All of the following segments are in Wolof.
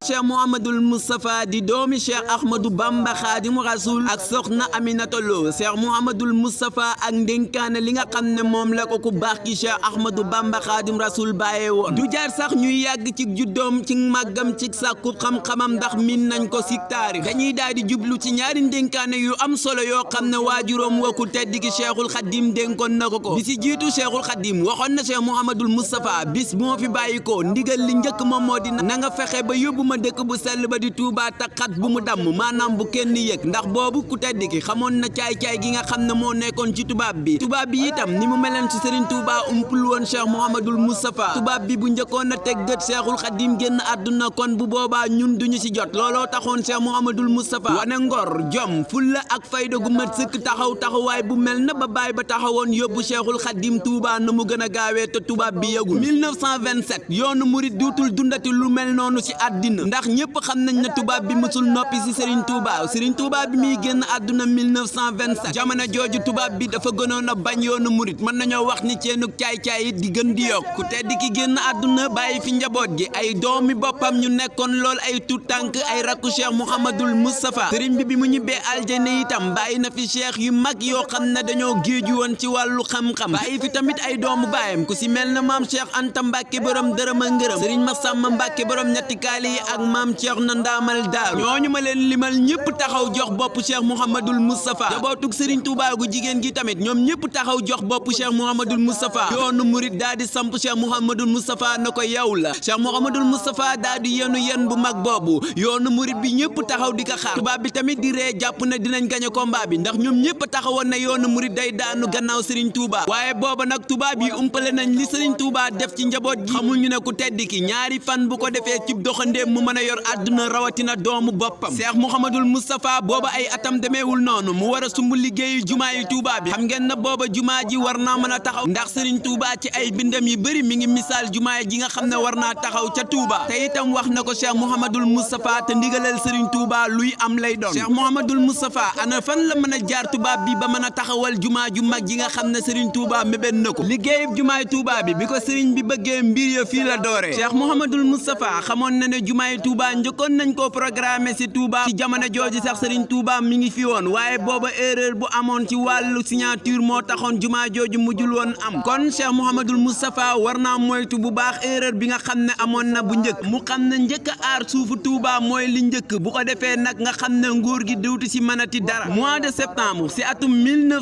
Cheikh Mouhamadoul Moustapha di doomi Cheikh Ahmadou Bamba Xaadimu Rasul ak soxna Aminata Lo Cheikh Mouhamadoul Moustapha ak ndénkaane li nga xam ne moom la ko ku baax ki Cheikh Ahmadou Bamba Xaadim Rasul bàyyee woon du jaar sax ñuy yàgg ci juddoom ci màggam ci sàkku xam-xamam ndax min nañ ko si taarix dañuy daal di jublu ci ñaari ndénkaane yu am solo yoo xam ne waajuróom wa ku tedd ki Cheikhul Khadim dénkoon na ko bi si jiitu Cheikhul Khadim waxoon na Cheikh Mouhamadoul Moustapha bis bu ma fi bàyyi ko ndigal li njëkk moom moo di na nga fexe ba yóbbu ma dëkk bu sell ba di Touba te xat bu mu damm maanaam bu kenn yëg ndax boobu ku tedd ki xamoon na caay-caay gi nga xam ne moo nekkoon ci tubaab bi itam ni mu meleen ci Serigne Touba umpul woon Cheikh Mouhamadoul Moustapha tubaab bi bu njëkkoon a teg gët Cheikhul Khadim génn àdduna kon bu boobaa ñun duñu ci jot looloo taxoon Cheikh Mouhamadoul Moustapha wane ngor jom fulla ak fayda gu mat sëkk taxawaay bu mel na ba baay ba taxawoon yóbbu Cheikhul Khadim Touba na mu gën a gaawee te tubaab bi yëgul 1927 yoonu murit duutul dundati lu mel noonu ci àddina ndax ñëpp xam nañ ne tubaab bi mësul noppi ci Serigne Touba bi muy génn àdduna 1927 jamono jooju tubaab bi dafa gënoon a bañ yoonu murit mën nañoo wax ni ceenug caay-caay it di gën di yokk ku tedd ki génn àdduna bàyyi fi njaboot gi ay doomi boppam ñu nekkoon lool ay tout tànk ay rakku Cheikh Mouhamadoul Moustapha Serigne bi mu ñibbee aljana itam bàyyi na fi cheikh yu mag yoo xam ne dañoo géeju woon ci wàllu xam-xam bàyyi fi tamit ay doomu baayam ku si mel na maam Cheikh Anta Mbacke borom dërëm a ngërëm Serigne Massamba Mbacke borom ñetti kaali yi ak maam Cheikh na ndaamal daaru ñooñu ma leen limal ñëpp taxaw jox bopp Cheikh Mouhamadoul Moustapha jabootug Serigne Touba gu jigéen gi tamit ñoom ñëpp taxaw jox bopp Cheikh Mouhamadoul Moustapha yoonu murit daa di samp Cheikh Mouhamadoul Moustapha na ko yow la Cheikh Mouhamadoul Moustapha daa di yen bu mag boobu yoonu murit bi ñëpp taxaw di ko xaar tubaab bi tamit di ree jàpp na dinañ gañe combat bi ndax ñoom ñëpp taxawoon na yoonu murit day daanu gannaaw Serigne Touba waaye booba nag tubaab yi umpale nañ li Serigne Touba def ci njaboot gi xamul ñu ne ku tedd ki ñaari fan bu ko defee ci doxandeem mu mën a yor àdduna rawatina doomu boppam Cheikh Mouhamadoul Moustapha booba ay atam demeewul noonu mu war a sumb liggéeyu jumaa yi Touba bi xam ngeen na booba jumaa ji war naa mën a taxaw ndax Serigne Touba ci ay bindam yi bëri mi ngi misaal jumaa ji nga xam ne war naa taxaw ca Touba te itam wax na ko Cheikh Mouhamadoul Moustapha te ndigalal Serigne Touba luy am lay doon Cheikh Mouhamadoul Moustapha ana fan la mën a jaar tubaab bi ba mën a taxawal jumaa ju mag ji nga xam ne Serigne Touba mébén na ko liggéeyub jumaay Touba bi ko Serigne bi bëggee mbir ya fii la dooree Cheikh Mouhamadoul Moustapha xamoon na ne jumaay Touba njëkkoon nañ koo programmé ci Touba ci jamono jooju sax Serigne Touba mi ngi fi woon waaye booba erreur bu amoon ci wàllu signature moo taxoon jumaa jooju mujjul woon am kon Cheikh Mouhamadoul Moustapha war naa moytu bu baax erreur bi nga xam ne amoon na bu njëkk mu xam ne njëkk a aar suufu Touba mooy li njëkk bu ko defee nag nga xam ne nguur gi duutu ci mënati dara mois de septembre ci atum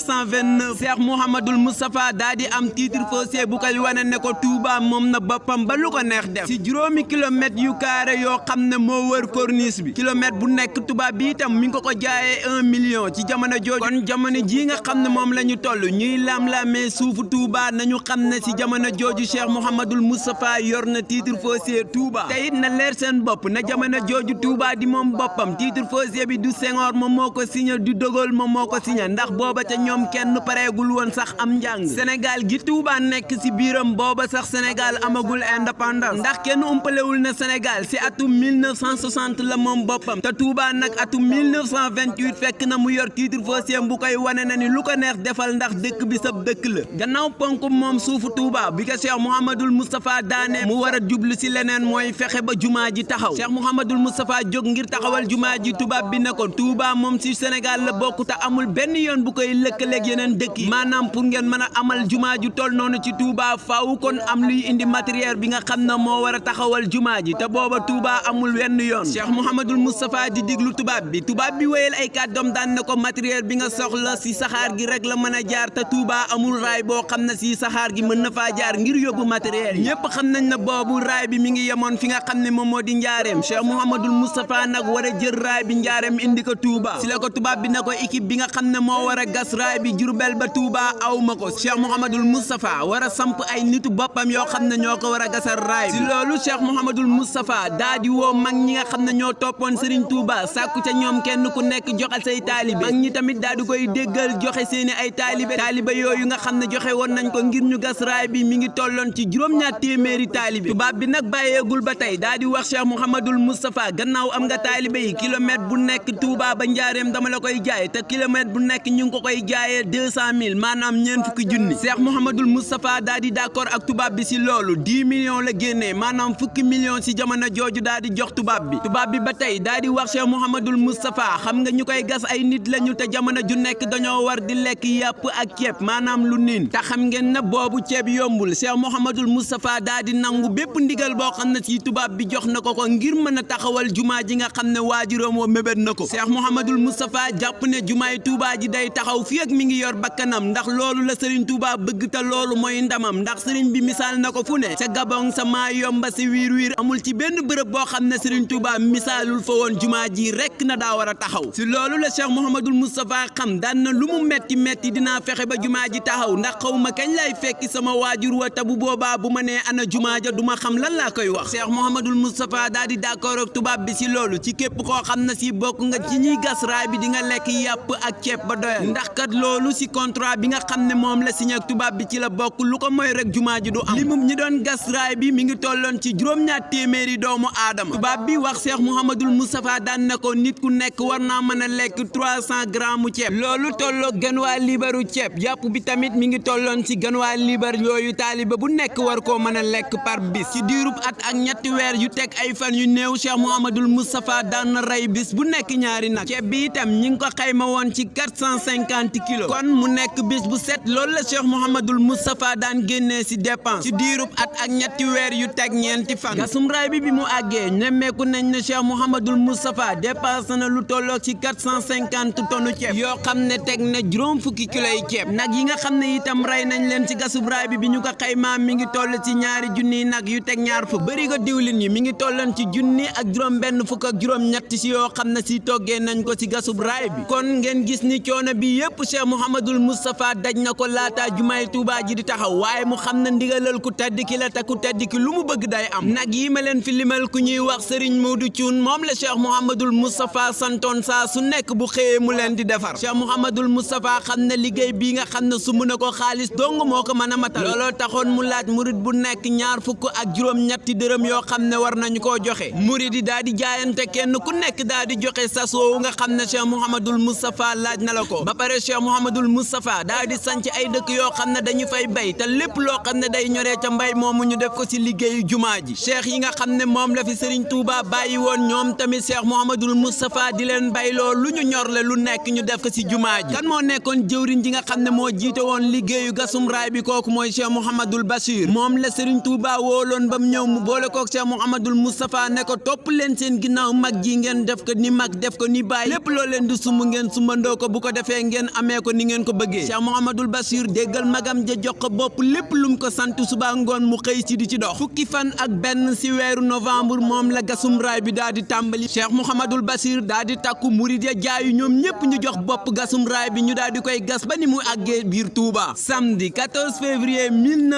1929 Cheikh Mouhamadoul Moustapha daa di am titre foncier bu koy wane ne ko Touba moom na boppam ba lu ko neex def ci juróomi kilomètres yu carré yoo xam ne moo wër corniche bi kilomètre bu nekk tubaab bi itam mi ngi ko jaayee 1 million ci jamono jooju kon jamono ji nga xam ne moom la ñu toll ñuy lam-lamee suufu Touba nañu xam ne ci jamono jooju Cheikh Mouhamadoul Moustapha yor na titre foncier Touba te it na leer seen bopp na jamono jooju Touba di moom boppam titre foncier bi du Senghor moom moo ko signé du De Gaulle moom moo ko signé ndax booba ca ñoom kenn pareegul woon sax am njàng Sénégal gi Touba nekk ci biiram booba sax Sénégal amagul indépendance ndax kenn umpalewul na Sénégal ci atum 1960 la moom boppam te Touba nag atum 1928 fekk na mu yor titre foncier bu koy wane na ni lu ko neex defal ndax dëkk bi sab dëkk la gannaaw ponk moom suufu Touba bi ko Cheikh Mouhamadoul Moustapha daane mu war a jublu ci leneen mooy fexe ba jumaa ji taxaw Cheikh Mouhamadoul Moustapha jóg ngir taxawal jumaa ji tubaab bi ne ko Touba moom ci Sénégal la bokk te amul benn yoon bu koy lëkkaleeg yeneen dëkk yi maanaam pour ngeen mën a amal jumaa ju toll noonu ci Touba faaw kon am luy indi matériel bi nga xam ne moo war a taxawal jumaa ji te booba Touba amul wenn yoon Cheikh Mouhamadoul Moustapha di diglu tubaab bi wéyal ay kàddoom daan na ko matériel bi nga soxla ci saxaar gi rek la mën a jaar te Touba amul raay boo xam ne ci saxaar gi mën na faa jaar ngir yóbbu matériel yi ñëpp xam nañ ne boobu raay bi mi ngi yemoon fi nga xam ne moom moo di njaareem Cheikh Mouhamadoul Moustapha nag war a jël raay bi njaareem indi ko Touba ci la ko tubaab bi ne ko équipe bi nga xam ne moo war a gas raay bi Jurbel ba Touba aw ma ko Cheikh Mouhamadoul Moustapha war a samp ay nitu boppam yoo xam ne ñoo ko war a gasal raay bi ci loolu Cheikh Mouhamadoul Moustapha daa di woo mag ñi nga xam ne ñoo toppoon Serigne Touba sàkku ca ñoom kenn ku nekk joxal say taalibe mag ñi tamit daa di koy déggal joxe seeni ay taalibe yooyu nga xam ne joxe woon nañ ko ngir ñu gas raay bi mi ngi tolloon ci juróom-ñaar téeméeri taalibe tubaab bi nag bàyyeegul ba tey daa di wax Cheikh Mouhamadoul Moustapha gannaaw am nga taalibe yi kilomètre bu nekk Touba ba Njaareem dama la koy jaay te kilomètre bu nekk ñu ngi ko koy jaayee 200 000 maanaam ñeent fukki junni Cheikh Mouhamadoul Moustapha daa di d'accord ak tubaab bi si loolu 10 millions la génnee maanaam fukki millions si jamono jooju daal di jox tubaab bi ba tey daal di wax Cheikh Mouhamadoul Moustapha xam nga ñu koy gas ay nit lañu te jamono ju nekk dañoo war di lekk yàpp ak ceeb maanaam lu niin te xam ngeen na boobu ceeb yombul Cheikh Mouhamadoul Moustapha daal di nangu bépp ndigal boo xam ne ci tubaab bi jox na ko ngir mën a taxawal jumaa ji nga xam ne waajuram woo mébét na ko Cheikh Mouhamadoul Moustapha jàpp ne jumaay Touba ji day taxaw fii ak mi ngi yor bakkanam ndax loolu la Serigne Touba bëgg te loolu mooy ndamam ndax Serigne bi misaal na ko fu ne ca Gabon sa maa yomba si wiir amul ci benn bërëb boo xam ne Serigne Touba misaalul fa woon jumaa ji rekk na daa war a taxaw si loolu la Cheikh Mouhamadoul Moustapha xam daan na lu mu metti dinaa fexe ba jumaa ji taxaw ndax xaw ma kañ lay fekki sama waajur wa te bu boobaa bu ma nee ana jumaa ja duma xam lan laa koy wax Cheikh Mouhamadoul Moustapha daal di d'accord ak tubaab bi si loolu ci képp koo xam ne si bokk nga ci ñuy gas raay bi di nga lekk yàpp ak ceeb ba doyal ndax kat loolu si contrat bi nga xam ne moom la signé ak tubaab bi ci la bokk lu ko mooy rek jumaa ji du am li mu ñi doon gas raay bi mi ngi tolloon ci juróom-ñaar téeméeri doomu aadama tubaab bi wax Cheikh Mouhamadoul Moustapha daan na ko nit ku nekk war naa mën a lekk 300 grammes ceeb loolu tolloo gën waa liibaru ceeb yàpp bi tamit mi ngi tolloon ci gën waa liibar yooyu taaliba bu nekk war koo mën a lekk par bis ci diirub at ak ñetti weer yu teg ay fan yu néew Cheikh Mouhamadoul Moustapha daan na rey bis bu nekk ñaari nag ceeb bi itam ñi ngi ko xayma woon ci 450 kilos kon mu nekk bis bu set loolu la Cheikh Mouhamadoul Moustapha daan génnee ci dépense ci diirub at ak ñetti weer yu teg ñeenti fan gasum raay bi mu àggee nemmeeku nañ ne Cheikh Mouhamadoul Moustapha dépassé na lu tolloog ci 450 tonnes ceeb yoo xam ne teg na juróom fukki kilos yi ceeb nag yi nga xam ne itam rey nañ leen ci gasum raay bi ñu ko xaymaa mi ngi toll ci ñaari junniy nag yu teg ñaar fukk bëri ko diwlin yi mi ngi tolloon ci junni ak juróom benn fukk ak juróom ñett si yoo xam ne si toggee nañ ko ci gasub raay bi kon ngeen gis ni coono bi yépp Cheikh Mouhamadoul Moustapha daj na ko laataa jumaay Touba ji di taxaw waaye mu xam na ndigalal ku tedd ki la te ku tedd ki lu mu bëgg day am nag yi ma leen fi limal ku ñuy wax Serigne Modou Thioune moom la Cheikh Mouhamadoul Moustapha santoon saa su nekk bu xëyee mu leen di defar Cheikh Mouhamadoul Moustapha xam ne liggéey bii nga xam ne su mën a ko xaalis dong moo ko mën a matal looloo taxoon mu laaj murid bu nekk ñaar fukk ak juróom ñetti dërëm yoo xam ne war nañu koo joxe murid yi daal di jaayante kenn ku nekk daal di joxe sas woowu nga xam ne Cheikh Mouhamadoul Moustapha laaj na la ko ba pare Cheikh Mouhamadoul Moustapha daal di sanc ay dëkk yoo xam ne dañu fay bay te lépp loo xam ne day ñoree ca mbay moomu ñu def ko ci liggéeyu jumaa ji cheikh yi nga xam ne moom la fi Serigne Touba bàyyi woon ñoom tamit Cheikh Mouhamadoul Moustapha di leen bayloo lu ñu ñor le lu nekk ñu def ko ci jumaa ji kan moo nekkoon jëwriñ ji nga xam ne moo jiite woon liggéeyu gasum raay bi kooku mooy Cheikh Mouhamadoul Bachir moom la Serigne Touba wooloon ba mu ñëw mu boole kook Cheikh Mouhamadoul Moustapha ne ko topp leen seen ginnaaw mag ji ngeen def ko ni mag def ko ni bàyyi lépp loo leen di sumb ngeen sumbandoo ko bu ko defee ngeen amee ko ni ngeen ko bëggee Cheikh Mouhamadoul Bachir déggal magam ja jox ko bopp lépp lum ko sant suba ngoon mu xëy ci di ci dox fukki fan ak benn ci weeru novembre moom la gasum raay bi daal di tàmbali Cheikh Mouhamadoul Bachir daal di takku murid ya jaayu ñoom ñëpp ñu jox bopp gasum raay bi ñu daal di koy gas ba ni mu àggee biir Touba samedi 14 février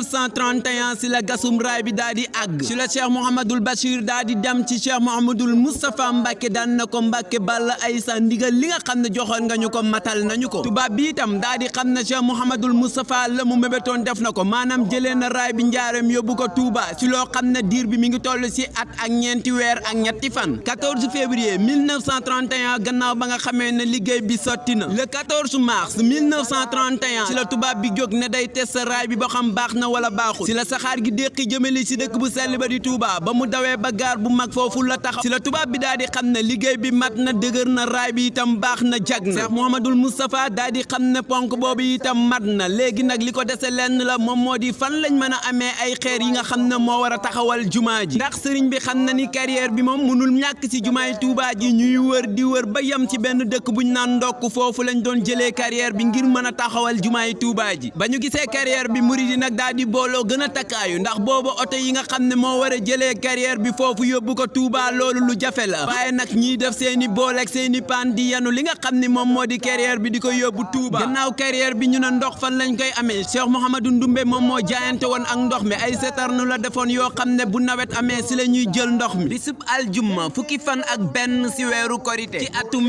1931 ci la gasum raay bi daal di àgg ci la Cheikh Mouhamadoul Bachir daal di dem ci Cheikh Mouhamadoul Moustapha Mbacke daan na ko Mbacke Balla Aïssa ndigal li nga xam ne joxoon nga ñu ko matal nañu ko tubaab bi itam daal di xam ne Cheikh Mouhamadoul Moustapha la mu mébétoon def na ko maanaam jëlee na raay bi njaareem yóbbu ko Touba ci loo xam ne diir bi mi ngi toll ci at ak ñeenti weer ak ñetti fan 14 février 1931 gannaaw ba nga xamee ne liggéey bi sotti na le 14 mars 1931 ci la tubaab bi jóg ne day test raay bi ba xam baax na wala baaxul ci la saxaar gi déqi jëmali ci dëkk bu sell ba di Touba ba mu dawee ba gaar bu mag foofu la taxaw ci la tubaab bi daal di xam ne liggéey bi mat na dëgër na raay bi itam baax na jag na Cheikh Mouhamadoul Moustapha daal di xam ne ponk boobu itam mat na léegi nag li ko dese lenn la moom moo di fan lañ mën a amee ay xeer yi nga xam ne moo war a taxawal jumaa ji ndax sëriñ bi xam na ni carrière bi moom mënul ñàkk ci jumaay Touba ji ñuy wër di wër ba yem ci benn dëkk buñ naan ndokk foofu lañ doon jëlee carrière bi ngir mën a taxawal jumaay Touba ji ba ñu gisee carrière bi murid yi nag daal di booloo gën a takkaayu ndax boobu oto yi nga xam ne moo war a jëlee carrière bi foofu yóbbu ko Touba loolu lu jafe la waaye nag ñiy def seeni bool ak seeni paan di yanu li nga xam ne moom moo di carrière bi di ko yóbbu Touba gannaaw carrière bi ñu ne ndox fan lañ koy amee Cheikh Mouhamadou Ndoumbé moom moo jaayante woon ak ndox mi ay setarnu la defoon yoo xam ne bu nawet amee si la ñuy jël ndox mi bisub aljumma fukki fan ak benn si weeru korité ci atum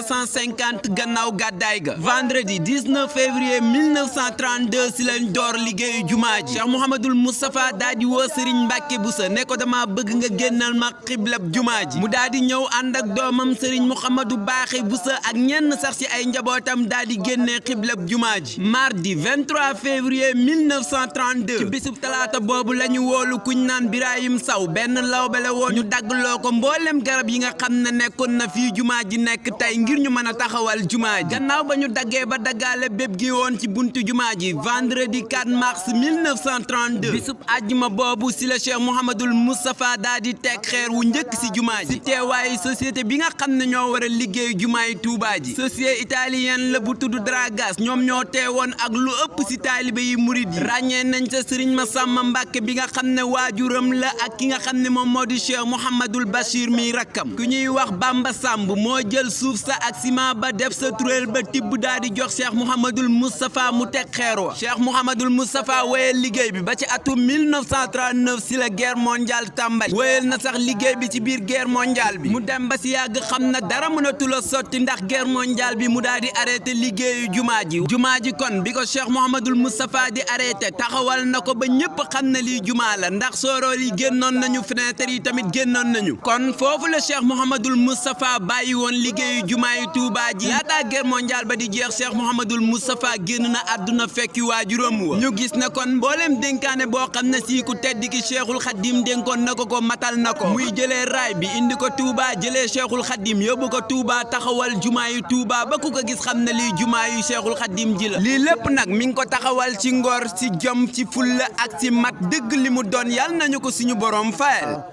1350 gannaaw gàddaay ga vendredi 19 février 1932 si lañ door liggéeyu jumaa ji Cheikh Mouhamadoul Moustapha daa di woo Serigne Mbacke Boussa ne ko dama bëgg nga génnal ma xiblab jumaa ji mu daa di ñëw ànd ak doomam Serigne Mouhamadou Baaxe Boussa ak ñenn sax ci ay njabootam daa di génnee xiblab jumaa ji mardi 23 février 1932 ci bisub talaata boobu la ñu woolu kuñ naan Birahim Saw benn lawbe boobale woon ñu daggloo ko mboolem garab yi nga xam ne nekkoon na fii jumaa ji nekk tey ngir ñu mën a taxawal jumaa ji gannaaw ba ñu daggee ba daggaale bépp gi woon ci buntu jumaa ji vendredi 4 mars 1932 bisub àjjuma boobu si la Cheikh Mouhamadoul Moustapha daa di teg xeer wu njëkk si jumaa ji si teewaayu société bi nga xam ne ñoo war a liggéey jumaay Tuubaa ji société italienne la bu tudd Dragas ñoom ñoo teewoon ak lu ëpp si taalibe yi murid yi ràññee nañ sa Sëriñ Masamba Mbàkke bi nga xam ne waajuram la ak ki nga xam ne moom moo di Cheikh Mouhamadoul Bachir mi rakkam ku ñuy wax Bamba Samb moo jël suuf sa ak ciment ba def sa turéel ba tibb daa di jox Cheikh Mouhamadoul Moustapha mu teg xeer wa Cheikh Mouhamadoul Moustapha wéyal liggéey bi ba ci atum 1939 si la guerre mondiale tàmbali wéyal na sax liggéey bi ci biir guerre mondiale bi mu dem ba si yàgg xam na dara mënatul a sotti ndax guerre mondiale bi mu daa di arrêté liggéeyu jumaa ji kon bi ko Cheikh Mouhamadoul Moustapha di arrêté taxawal na ko ba ñëpp xam na lii jumaa la ndax soorool yi génnoon nañu fenêtre yi tamit génnoon nañu kon foofu la Cheikh Mouhamadoul Moustapha bàyyi woon liggéeyu jumaa yi Tuubaa ji laataa guerre mondiale ba di jeex Cheikh Mouhamadoul Moustapha génn na àdduna fekki waajuram wa ñu gis na kon mbooleem dénkaane boo xam ne sii ku tedd ki Cheikhul Khadim dénkoon na ko matal na ko muy jëlee raay bi indi ko Touba jëlee Cheikhul Khadim yóbbu ko Touba taxawal jumaa yu Touba ba ku ko gis xam ne lii jumaa yu Cheikhul Khadim ji la lii lépp nag mi ngi ko taxawal ci ngor ci jom ci fulla ak ci mat dëgg li mu doon yàlla nañu ko suñu borom fayal